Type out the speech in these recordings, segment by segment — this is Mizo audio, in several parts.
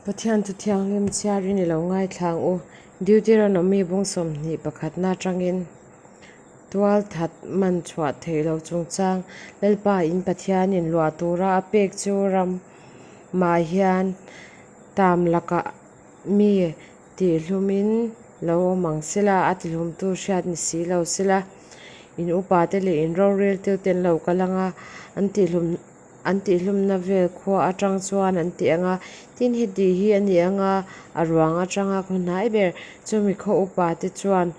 Pathian Thu Thianghlim chhiarin i lo ngaithla ang u. Deuteronomy bung sawmhnih pakhatna atangin tualthat man chhuah theih loh chungchang Lalpa in Pathianin luah tura a pek chu ramah hian tam lakah mi tihhlumin lo awm ang sela, a tihlumtu hriat ni si lo sela, in upate leh in roreltute an lo kal ang a, an tihlum An tihhlumna vel khua atang chuan an ti ang a, tin heti hi a ni ang a, a ruang atanga khaw hnai ber chumi khaw upa te chuan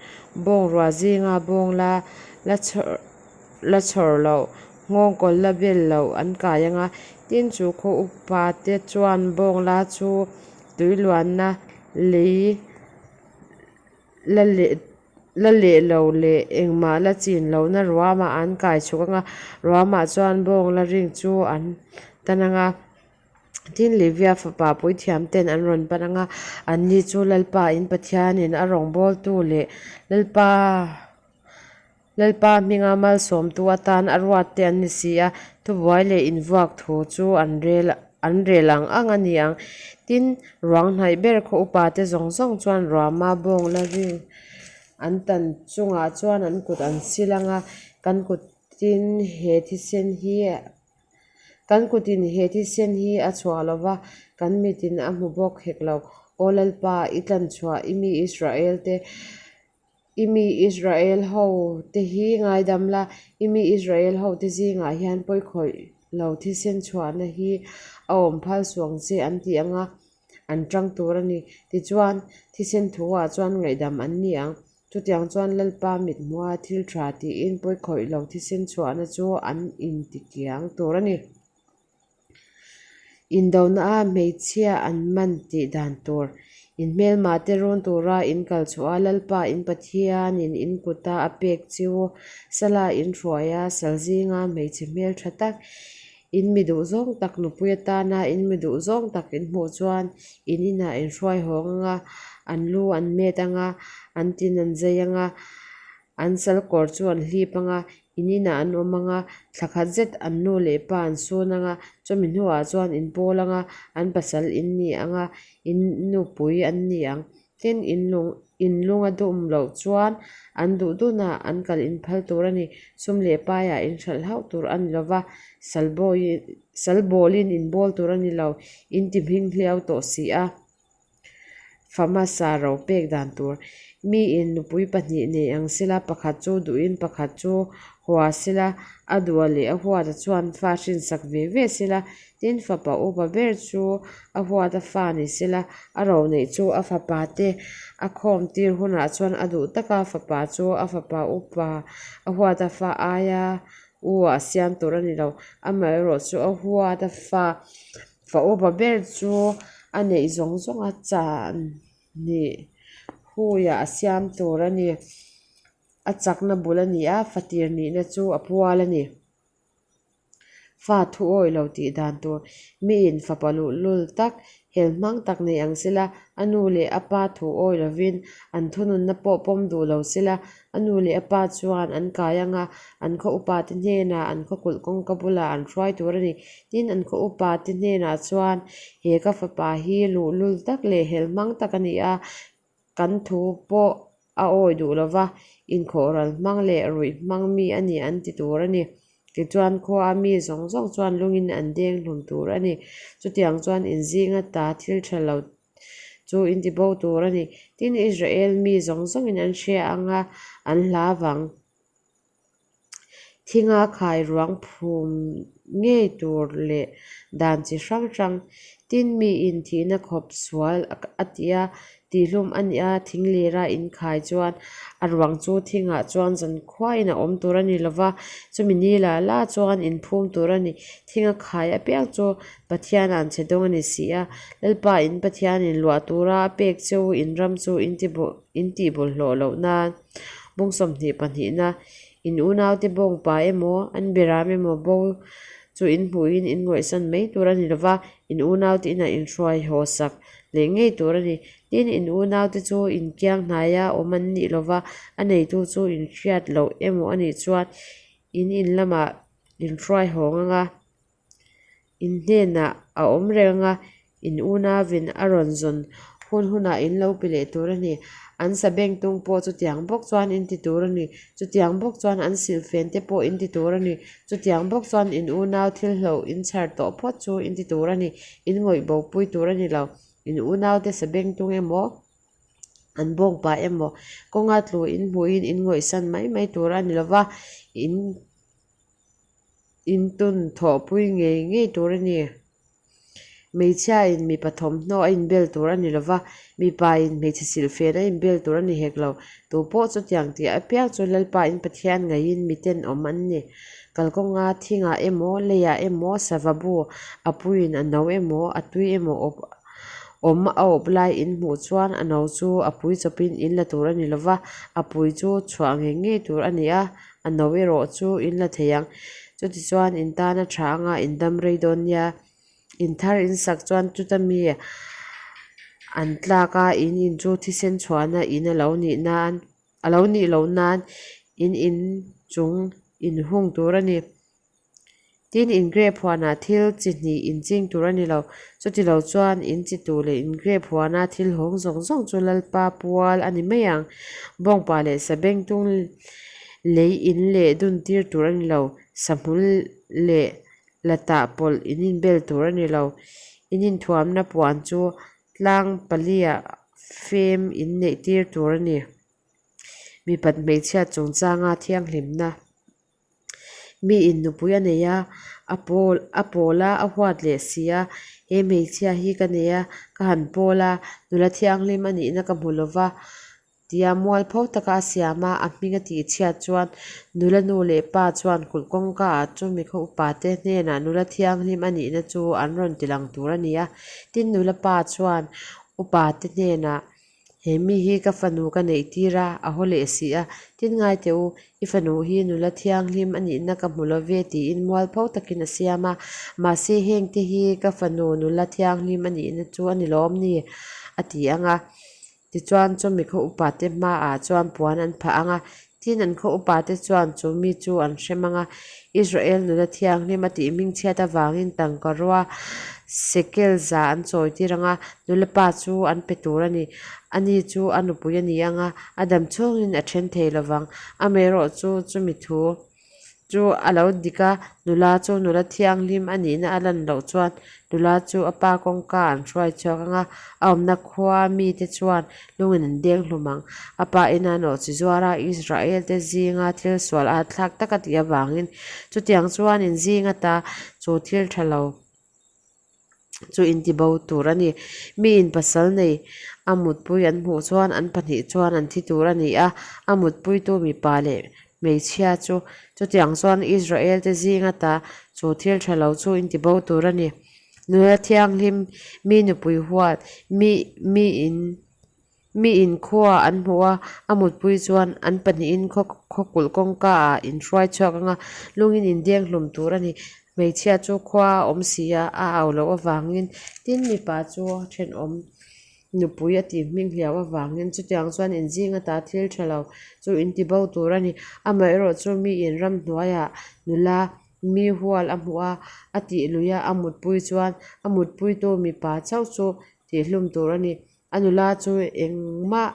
bawng ruah zinga bawng la la chhawr la chhawr loh, nghawngkawl la bel loh an kai ang a, tin chu khaw upa te chuan bawng la chu tui luanna lei La leh la leh lo leh engmah la chin lohna ruamah an kai chhuk ang a, ruamah chuan bawng la ring chu an tan ang a. Tin, Levia fapa puithiam ten an rawn pan ang a, anni chu Lalpa in Pathianin a rawngbawltu leh Lalpa Lalpa hminga malsawmtu atan a ruat te an ni si a, thubuai leh invuak thu chu an rel an rel ang ang a ni ang. Tin, ruang hnaih ber khaw upate zawng zawng chuan ruama bawng la ring an tan chungah chuan an kut an sil ang a, kan kutin he thisen hi Kan kutin he thisen hi a chhuah lo va, kan mitin a hmu bawk hek lo. Aw Lalpa, i tlanchhuah i mi Israel te, I mi Israel ho te hi ngaidam la, i mi Israel ho te zingah hian pawikhawih lo thisen chhuahna hi a awm phal suh ang che an ti ang a, an tang tur a ni. Tichuan, thisen thuah chuan ngaihdam an ni ang. Chutiang chuan Lalpa mithmuha thil tha tiin pawikhawih lo thisen chhuahna chu an intikiang tur a ni. Indona-a hmeichhia an man tih dan tur, in hmelmah te run tura in kal chhuah a, Lalpa in Pathianin in kuta a pek chiu sala in hruai a, sal zinga hmeichhe hmel tha tak, in mi duh zawng tak nupui atana in mi duh zawng tak in hmuh chuan in inah in hruai hawng ang a, an lu an met ang a, an tin an zai ang a, an sal kawr chu an hlip ang a, In inah an awm ang a, thla khat zet an nu leh pa an sun ang a, chumi hnuah chuan in pawl ang a, an pasal in ni ang a, in nupui an ni ang. Tin, in lung in lung a dum loh chuan an duh dunah an kal in phal tur a ni. Sum leh paiah in hralh hauh tur a ni lo va, sal bawiin sal bawlin in bawl tur a ni lo, in ti hming hliau tawh si a. Fa hmasa ro pek dan tur. Miin nupui pahnih nei ang sela, pakhat chu duhin pakhat chu hua sela, a duha leh a huata chuan fa hrinsak ve ve sela, tin fapa upa ber chu a huata fa ni sela, a ro neih chu a fapa te a khawm tir hunah chuan a duh taka fapa chu a fapa upa a huata fa aia u ah siam tur a ni lo, amaherawh chu a huata fa Fa upa ber chu a neih zawng zawng a chan nih huiah a siam tur a ni. A chakna bul a ni a, fa tir nihna chu a pual a ni. Fa thu awih lo tih dan tur miin fapa luhlul tak, hel hmang tak nei ang sela, a nu leh a pa thu awih lovin an thununna pawh pawm duh lo sela, A nu leh a pa chuan an kai ang a, an khaw upate hnenah an khaw kulh kawngka bulah an hruai tur a ni. Tin, an khaw upate hnenah chuan, He ka fapa hi luhlul tak leh hel hmang tak a ni a, kan thu pawh a awi duh lo va, inkhawhral hmang leh ruih hmang mi a ni an ti tur a ni. Tichuan, khua a mi zawng zawng chuan lungin an deng hlum tur a ni. Chutiang chuan inzinga ta thil tha lo Chu inti bo tur a ni. Tin, Israel mi zawng zawngin an hria ang a, an hla vang. Thinga khai ruang phum ngei tur leh dan chi hrang hrang. Tin, miin thihna khawp sual a ti a, Tihlum a nih a, thing lira inkhai chuan a ruang chu thingah chuan zankhuain a awm tur a ni lo va, chumi ni la la chuan inphum tur a ni. Thinga khai apiang chu Pathian an che dawng a ni si a, Lalpa in Pathianin luah tura a pek che u in ram chu in tihbawlhhlawh loh nan bung sawmhnih pahnihna in unaute bawngpa emaw an beram emaw bo chu in hmuhin in ngawihsan mai tur a ni lo va, in unaute inah in hruai haw sak leh ngei tur a ni. Tin, in unaute chu in kiang hnaia awm an nih lo va, a neitu chu in hriat loh emaw a nih chuan in in lamah in hruai hawng ang a, in hnenah a awm reng ang a. In unauvin a rawn zawn hun hunah in lo pe leh tur a ni. An sabengtung pawh chutiang bawk chuan in ti tur a ni. Chutiang bawk chuan an silhfen te pawh in ti tur a ni. Chutiang bawk chuan in unau thil hloh in chhar tawh phawt chu in ti tur a ni. In ngawih bo pui tur a ni lo. In unaute sabengtung emaw, an bawng pah emaw, kawnga tlu in hmuhin in ngawihsan mai mai tur a ni lo va, in in tun thawhpui ngei ngei tur a ni. Hmeichhiain mipa thawmhnaw a inbel tur a ni lo va, mipain hmeichhe silhfen a inbel tur a ni hek lo. Tu pawh chutiang tih apiang chu Lalpa in Pathian ngaiin miten awm an ni. Kalkawnga thingah emaw, leiah emaw, sava bu a puiin a no emaw, a tui emaw awp awm a awp lai in hmuh chuan a no chu a pui chawpin in la tur a ni lo va, a pui chu chhuah ngei ngei tur a ni a, a no erawh chu in la thei ang. Chutichuan in tan a tha anga in dam rei dawn nia. In thar in sak chuan chuta mi an tlak a, in in chu thisen chhuahna in a lo nih nan a lo nih loh nan in in chung in hung tur a ni. Tin, in grep huanah thil chi hnih in ching tur a ni lo. Chuti lo chuan in chi tur leh in grep huana thil hawng zawng zawng chu Lalpa pual a ni mai ang. Bawngpa leh sabengtung lei in leh dun tir tur a ni lo. Sahmul leh la tah pawlh in inbel tur a ni lo. In inthuamna puan chu tlang paliah fem in neih tir tur a ni. Mipat hmeichhia chungchanga thianghlimna. Miin nupui a nei a, a pawl a pawl a, a huat leh si a, he hmeichhia hi ka nei a, ka han pawl a, nula thianghlim a nihna ka hmu lo va tia mualpho taka a siam a, a hming a tihchhiat chuan nula nu leh pa chuan kulh kawngka ah chumi khaw upa te hnenah nula thianghlim a nihna chu an rawn ti lang tur a ni a, tin nula pa chuan upa te hnenah He mi hi ka fanu ka neih tir a, a haw leh si a, tin ngai teh u, i fanu hi nula thianghlim a nihna ka hmu lo ve tiin mualpho takin a siam a, mahse hengte hi ka fanu nula thianghlim a nihna chu a ni lawm ni? a ti ang a. Tichuan chumi khaw upate hmaah chuan puan an phah ang a, tin an khaw upate chuan chu mi chu an hrem ang a, Israel nula thianghlim a tih hmingchhiat avangin tangkarua sekel za an chawi tir ang a, nula pa chu an pe tur a ni. Ani chu a nupui a ni ang a, a dam chhungin a then thei lo vang. Amaherawhchu chumi thu chu a lo dik a, nula chu nula thianghlim a nihna a lan loh chuan nula chu a pa kawngka an hruai chhuak ang a, a awmna khua mite chuan lungin an deng hlum ang. A pa ina nawhchi zuara Israel-te zinga thil sual at thlak tak a tih avangin chutiang chuan in zing ata chu thil tha lo chu in ti bo tur a ni. Miin pasal nei a mutpui an hmuh chuan an pahnih chuan an thi tur a ni a, a mutpuitu mipa leh hmeichhia chu chutiang chuan Israel-te zing ata chu thil tha lo chu in ti bo tur a ni. Nula thianghlim mi nupui huat mi miin mi inkhua an hmuh a, a mutpui chuan an pahnihin khaw khawkulh kawngka ah in hruai chhuak ang a, lungin in deng hlum tur a ni. Hmeichhia chu khua a awm si a, a au loh avangin tin mipa chu thenawm nupui a tih hming hliau avangin chutiang chuan in zing ata thil tha lo chu in ti bo tur a ni. Amaherawhchu miin ramhnuaiah nula Mi hual a hmuh a, a tih lui a, a mutpui chuan a mutpuitu mipa chauh chu tihhlum tur a ni. A nula chu engmah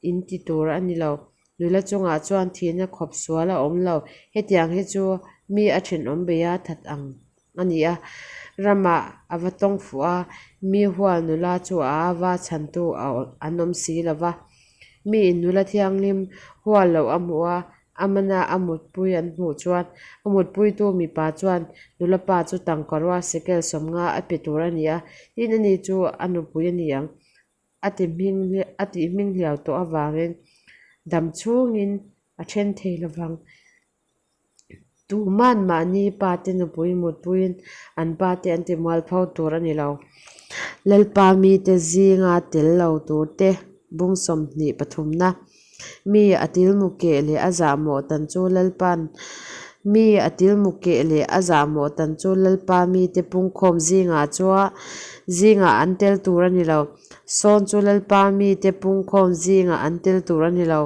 in ti tur a ni lo. Nula chungah chuan thihna khawp sual a awm lo. Hetiang hi chu mi a thenawm bei a that ang a ni a. Ramah a va tawng fuh a, mi hual nula chu a ava chhantu an awm si lo va. Miin nula thianghlim hual loh a hmuh a, A mana a mutpui an hmuh chuan a mutpuitu mipa chuan nula pa chu tangkarua sekel sawmnga a pe tur a ni a, tin ani chu a nupui a ni ang a ti hming a tih hming hliau tawh avangin dam chhungin a then thei lovang. Tuman mahni pa te nupui mutpuiin an pa te an ti mualpho tur a ni lo. Lalpa mite zinga tel lo tur te bung 23 na. Mi a tilmu keh leh a zahmawh tan chu Lalpa'n Mi a tilmu keh leh a zahmawh tan chu Lalpa mite pungkhawm zingah chuan zingah an tel tur a ni lo. Sawn chu Lalpa mite pungkhawm zingah an tel tur a ni lo.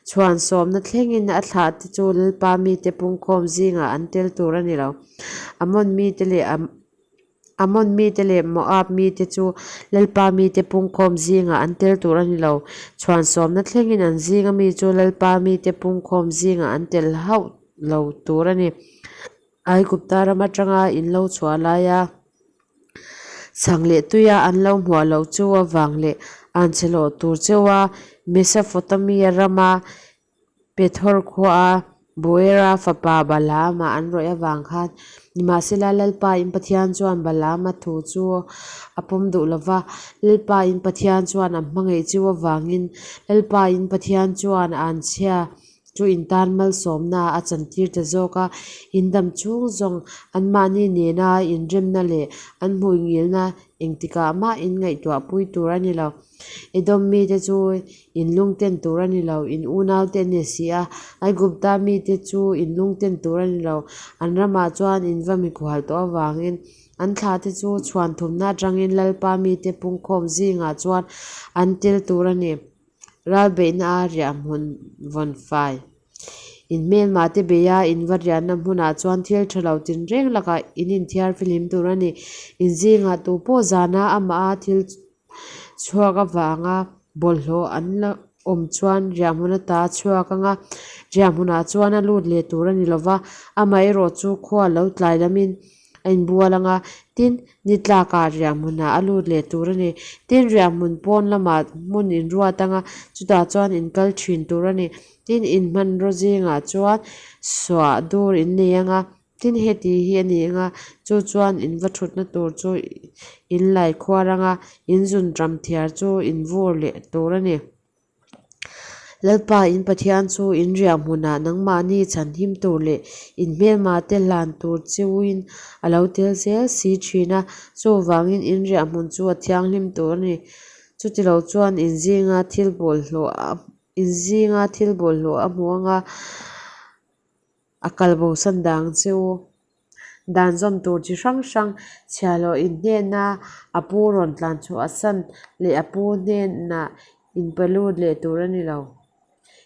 Chhuan sawmna thlengin a thlah te chu Lalpa mite pungkhawm zingah an tel tur a ni lo. Amon mite leh a. Amon mite leh Moab mite chu Lalpa mite pungkhawm zingah an tel tur a ni lo. Chhuan sawmna thlengin an zinga mi chu Lalpa mite pungkhawm zingah an tel hauh lo tur a ni. Aigupta ram atanga in lo chhuah laia chhang leh tuia an lo hmuah loh chu avang leh an chhe hlawh tur cheuha Mesopotamia rama Pethor khuaa Boera fapa Balaama an rawih avang khan. Nimahsela, Lalpa in Pathian chuan Balaama thu chu a pawm duh lo va, Lalpa in Pathian chuan a hmangaih chiu avangin Lalpa in Pathian chuan a anchhia chu in tan malsawmna a chantir ta zawk a, in dam chhung zawng anmahni nena inremna leh an hmuingilna engtikah mah in ngaihtuahpui tur a ni lo. Edom mite chu in lungten tur a ni lo, in unaute an ni si a. Aigupta mite chu in lungten tur a ni lo, an ramah chuan in va mikhual tawh avangin an thlahte chu chhuan thumna atangin Lalpa mite pungkhawm zingah chuan an tel tur a ni. Ralbeihna a riahhmun vawn fai. In hmelmah te beia in va riahna hmunah chuan thil tha lo tinreng lakah in inthiar fihlim tur a ni. In zingah tu pawh zana amaha thil chhuak avanga bawlhhlawh an la awm chuan riahhmun ata a chhuak ang a, riahhmunah chuan a lut leh tur a ni lo va, amaherawhchu khua lo tlai lamin a inbual ang a, tin, ni tlakah riahhmunah a lut leh tur a ni. Tin, riahhmun pawn lamah hmun inruat ang a, chutah chuan inkal thin tur a ni. Tin, in hmanraw zingah chuan suah dur in nei ang a, tin, heti hi a ni ang a, chu chuan in va thutna tur chu in lai khuar ang a, in zun ram thiar chu in vur leh tur a ni. Lalpa in Pathian chu in riah hmunah nangmahni chhanhim tur leh in hmelma te hlan tur cheuin a lo tel zel si thin a, chuvangin in riah hmun chu a thianghlim tur a ni. Chutilo chuan in zinga thil bawlhhlawh a in zinga thil bawlhhlawh a hmu anga a kal bosan dang che u. Dan zawm tur chi hrang hrang chhiahhlawh in hnena a pu rawn tlan chhuah san leh a pu hnenah in pe lut leh tur a ni lo.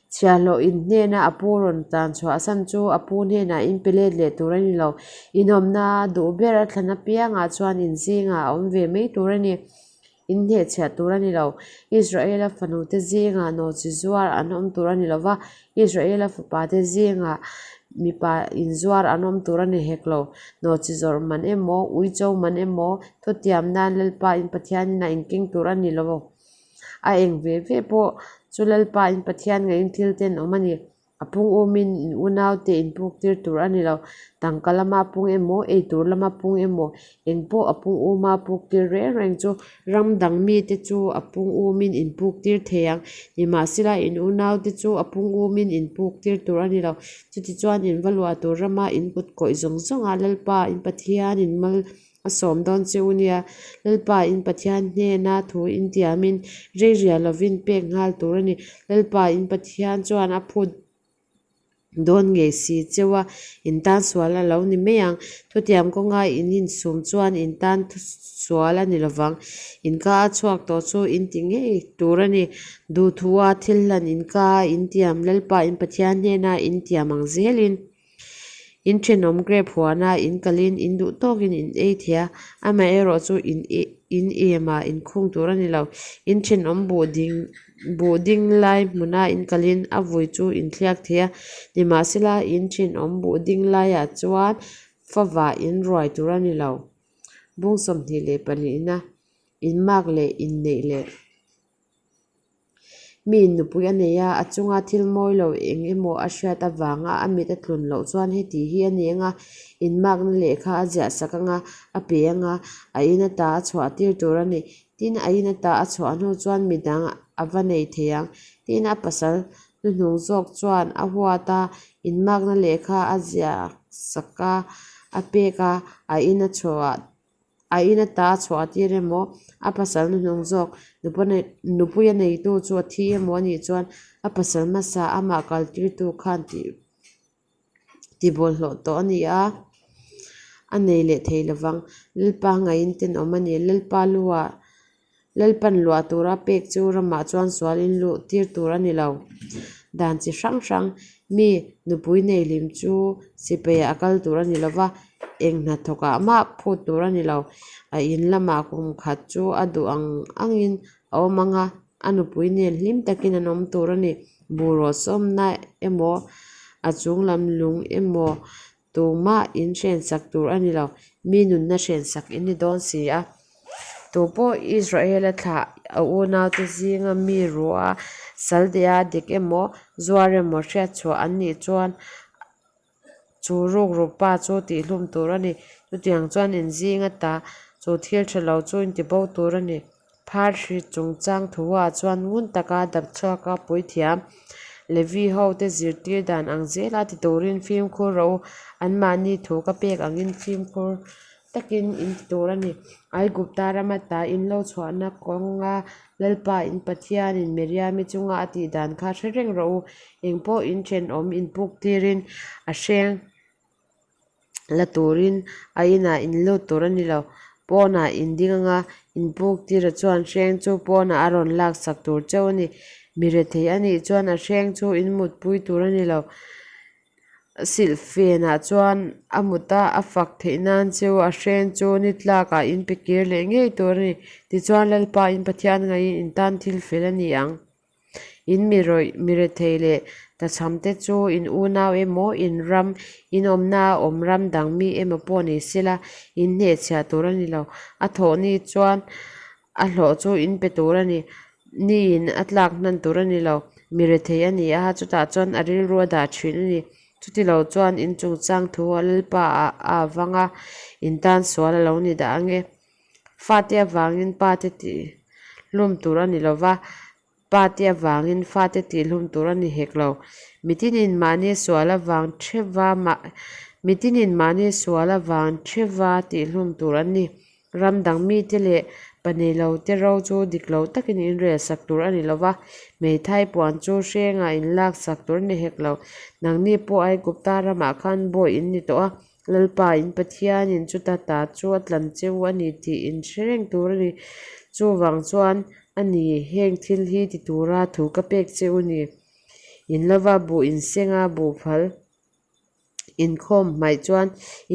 Chhiahhlawh in hnena a pu rawn tlan chhuah san chu a pu hnenah in pe let leh tur a ni lo. Inawmna duh ber a thlan apiangah chuan in zingah a awm ve mai tur a ni. In hnehchhiah tur a ni lo. Israela fanute zingah nawhchi zuar an awm tur a ni lo va, Israela fapate zingah mipa inzuar an awm tur a ni hek lo. Nawhchi zawrh man emaw, uicho man emaw, thutiam nan Lalpa in Pathianin a inkeng tur a ni lo. A eng ve ve pawh chu Lalpa in Pathian ngeiin thil ten awm a ni. A pung umin in unaute in puktir tur a ni lo. Tangka lama pung emaw, ei tur lama pung emaw, eng pawh a pung uma puktir reng reng chu ram dang mite chu a pung umin in puktir thei ang. Nimahsela, in unaute chu a pung umin in puktir tur a ni lo. Chutichuan, in va luah tur rama in kut kawih zawng zawngah Lalpa in Pathianin mal A sawm dawn che u nia, Lalpa in Pathian hnena thu in tiamin rei riah lovin pek nghal tur a ni. Lalpa in Pathian chuan a phut dawn ngei si cheu a, in tan sual a lo ni mai ang. Thutiam kawnga in insum chuan in tan sual a ni lovang. In ka a chhuak tawh chu in ti ngei tur a ni. Duhthua thil hlan in ka in tiam Lalpa in Pathian hnena in tiam ang zelin. In thenawm grape huana in kalin in duh tawkin in ei thei a, amaherawh chu in in em ah in khung tur a ni lo. In thenawm buh ding buh ding lai hmuna in kalin a vui chu in thliak thei a, nimahsela in thenawm buh ding laiah chuan favah in ruai tur a ni lo. Bung 24 na inmak leh inneih leh. Miin nupui a nei a, a chunga thil mawi lo eng emaw a hriat avanga a mit a tlun loh chuan heti hi a ni ang a, inmakna lehkha a ziah sak ang a, a pe ang a, a in ata a chhuah tir tur a ni. Tin, a in ata a chhuah hnu chuan midang a va nei thei ang. Tin, a pasal hnuhnung zawk chuan a huat a, inmakna lehkha a ziah sak a, a pek a, a in a chhuah A in ata a chhuah tir emaw, a pasal hnuhnung zawk nupui a neitu chu a thi emaw a nih chuan a pasal hmasa amah kaltirtu khan tih tibawlhhlawh tawh a ni a, a nei leh thei lovang. Lalpa ngaiin tenawm a ni. Lalpa luah Lalpan luah tura pek chu ramah chuan sual in luh tir tur a ni lo. Dan chi hrang hrang, Mi nupui nei hlim chu sipeiah a kal tur a ni lo va, eng hnathawkah mah phut tur a ni lo. A in lamah kum khat chu a duh ang angin a awm ang a, a nupui nen hlim takin an awm tur a ni. Buh rawhsawmna emaw, a chung lam lung emaw tumah in hrensak tur a ni lo, mi nunna hrensak in ni dawn si a. Tupawh Israela thlah a unaute zinga mi ruah sal deh a dik emaw, zuar emaw hriatchhuah an nih chuan chu rukru pa chu tihhlum tur a ni. Chutiang chuan in zinga ta chu thil tha lo chu in tibo tur a ni. Phar hri chungchang thuah chuan ngun taka dap chhuaka puithiam Levi hote zirtir dan ang zela ti turin fimkhur rawh u, anmahni thu ka pek angin fimkhur takin in ti tur a ni. Aigupta rama ta in lo chhuahna kawnga Lalpa in Pathianin Miriami chunga a tih dan kha hre reng rawh u, engpawh in thenawm in puk tirin a hreng la turin a inah in lut tur a ni lo. Pawnah in ding anga in puk tira chuan hreng chu pawnah a rawn laksak tur cheu a ni. Mi rethei a nih chuan a hreng chu in mutpui tur a ni lo. Silhfenah chuan a mut a, a fak theih nan chu a hren chu ni tlakah in pe kir leh ngei tur a ni. Tichuan Lalpa in Pathian ngaiin in tan thil fel a ni ang. In mi rawih, mi rethei leh tachhamte chu in unau emaw, in ram, in awmna a awm ram dang mi emaw pawh ni sela, in hnehchhiah tur a ni lo. A thawh ni chuan A hlawh chu in pe tur a ni. Niin a tlak hnan tur a ni lo. Mi rethei a ni a, chutah chuan a rilru a dah thin a ni. Chuti lo chuan in chungchang thu a Lalpa ah a avang a, in tan sual a lo ni dah ang e. Fate avangin pate tih hlum tur a ni lo va, Pate avangin fate tihhlum tur a ni hek lo. Mitinin mahni sual avang theuva Mitinin mahni sual avang theuva tihhlum tur an ni. Ram dang mite leh pa nei lote ro chu dik lo takin inrel sak tur a ni lo va, hmeithai puan chu hrengah inlak sak tur a ni hek lo. Nangni pawh Aigupta ramah khan bawi in ni tawh a, Lalpa in Pathianin chuta ta chu a tlan cheu a ni tih in hre reng tur a ni. Chuvang chuan a ni, heng thil hi ti tura thu ka pek che u ni. In lova buh in seng a, buh phal inkhawm hmaih chuan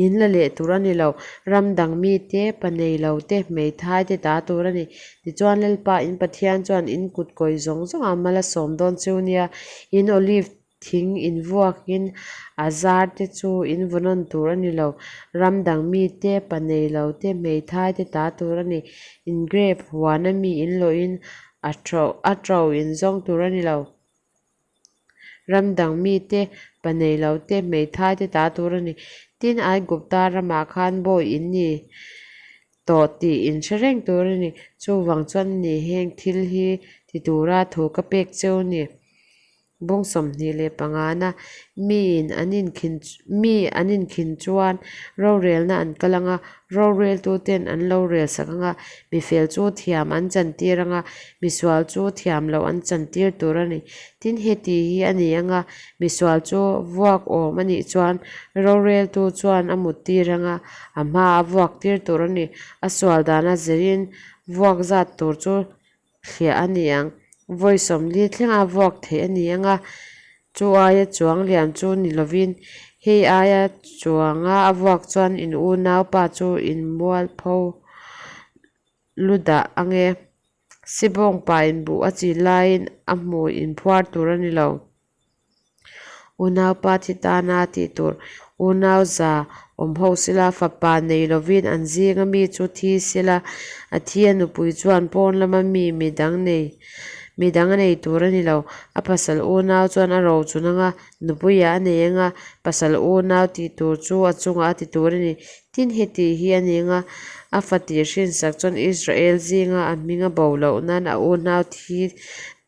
in la leh tur a ni lo. Ram dang mite, pa nei lo te, hmeithai te ta tur a ni. Tichuan Lalpa in Pathian chuan in kut kawi zawng zawngah mal a sawm dawn cheu nia. In olive Thing invuakin a zar te chu in vaw nawn tur a ni lo. Ram dang mite, pa nei lo te, hmeithai te ta tur a ni. In grape huana mi in lawhin a to a to in zawng tur a ni lo. Ram dang mite, pa nei lo te, hmeithai te ta tur a ni. Tin, Aigupta ramah khan bawi in ni tawh tih in hre reng tur a ni. Chuvang chuan a ni heng thil hi ti tura thu ka pek cheu a ni. Bawng 25 na miin an inkhin mi an inkhin chuan rorelna an kal ang a, roreltuten an lo rel sak ang a, mifel chu thiam an chantir ang a, misual chu thiam loh an chantir tur a ni. Tin, heti hi a ni ang a, misual chu vuak awm a nih chuan roreltu chuan a muttir ang a, a hmaah a vuak tir tur a ni. A sual dana zirin vuak zat tur chu Thliah a ni ang. Vawi 40 thlenga vuak theih a ni ang a, chu aia chuang lian chu ni lovin hei aia chuanga a vuak chuan in unaupa chu in mualpho lu dah ang e. Sibawngpa in buh a chin laiin a hmui in phuar tur a ni lo. Unaupa thi tana tih tur unau za awm ho sila, fapa nei lovin an zinga mi chu thi sila, a thi a nupui chuan pawn lama mi midang nei midang a nei tur a ni lo. A pasal unau chuan a rochun anga, nupuiah a nei anga, pasal unau tih tur chu a chungah a ti tur a ni. Tin, heti hi a ni anga, a fa tih hrinsak chuan Israel zinga a hming a bo loh nan a unau thi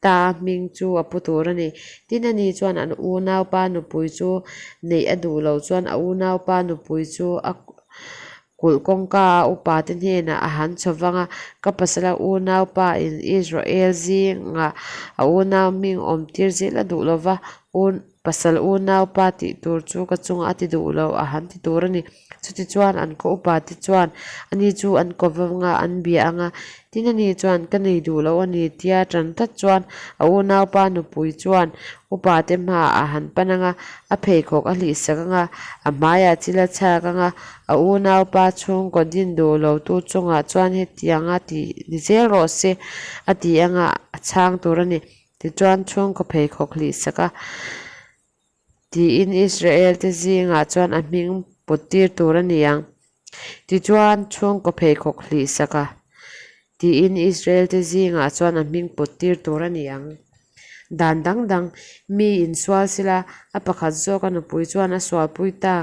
ta hming chu a pu tur a ni. Tin, ani chuan an unaupa nupui chu neih a duh loh chuan a unaupa nupui chu a kulh kawngka a upate hnenah a han chho vang a, Ka pasala unaupa in Israel zingah a unau hming awmtir zel a duh lo va, Pasal unaupa tih tur chu ka chungah a ti duh lo, a han ti tur a ni. Chutichuan, an khaw upate chuan ani chu an ko vang a, an bia ang a. Tin, ani chuan, Ka nei duh lo a ni, tia tan tlat chuan a unaupa nupui chuan upate hmaah a han pan ang a, a pheikhawk a hlihsak ang a, a hmaiah chil a chhak ang a, a unaupa chhungkaw din duh lotu chungah chuan hetianga tih ni zel rawh se, a ti ang a, a chhang tur a ni. Tichuan, chhungkaw pheikhawk hlihsak a tiin Israelte zingah chuan a hming put tir tur a ni ang. Tichuan, chhungkaw pheikhawk hlihsak a tiin Israelte zingah chuan a hming put tir tur a ni ang. Dan dang dang, mi insual sila, a pakhat zawk a nupui chuan a sualpui ta.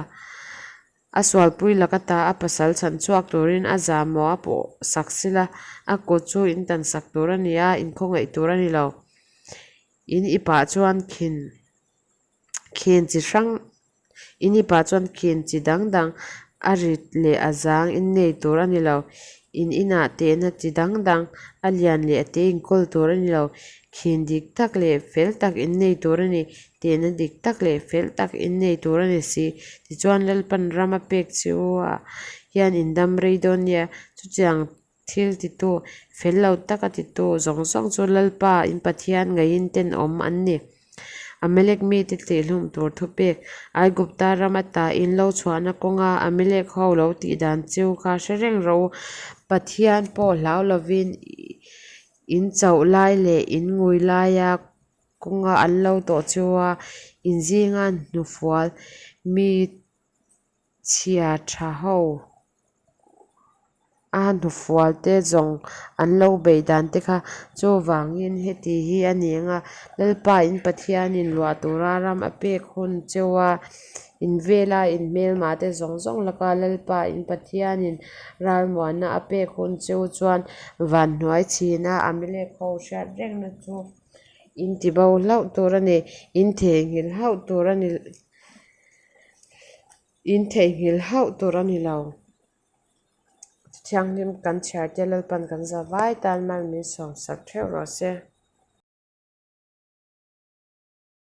A sualpui lak ata a pasal chhan chhuak turin a zahmawh a pawh sak sila, a kut chu in tan sak tur a ni a, inkhawngaih tur a ni lo. In ipah chuan khin khin chi hrang in ipah chuan khin chi dang dang a rit leh a zang in nei tur a ni lo. In inah tehna chi dang dang a lian leh a te inkawl tur a ni lo. Khin dik tak leh fel tak in nei tur a ni. Tehna dik tak leh fel tak in nei tur a ni si. Tichuan Lalpan ram a pek che u ah hian in dam rei dawn nia. Chutiang thil titu, fel lo taka titu zawng zawng chu Lalpa in Pathian ngaiin tenawm an ni. Amalek mite tihhlum tur thupek, Aigupta ram ata in lo chhuahna kawnga Amalek ho lo tih dan cheu kha hre reng rawh u. Pathian pawh hlau lovin in chauh lai leh in ngui laia Kawnga an lo tawh chu a, in zinga hnufual mi chhia tha ho a hnufual te zawng an lo beih dan te kha chuvangin heti hi a ni ang a, Lalpa in Pathianin luah tura ram a pek hun cheu a, in vela in hmelmah te zawng zawng laka Lalpa in Pathianin ralmuanna a pek hun cheu chuan vanhnuai chhina Amalek ho hriat rengna chu In ti bo hlauh tur a ni. In theihnghilh hauh tur a ni. In theihnghilh hauh tur a ni lo. Thianghlim kan chhiar te Lalpan kan za vai tan mal min sawmsak theuh rawh se.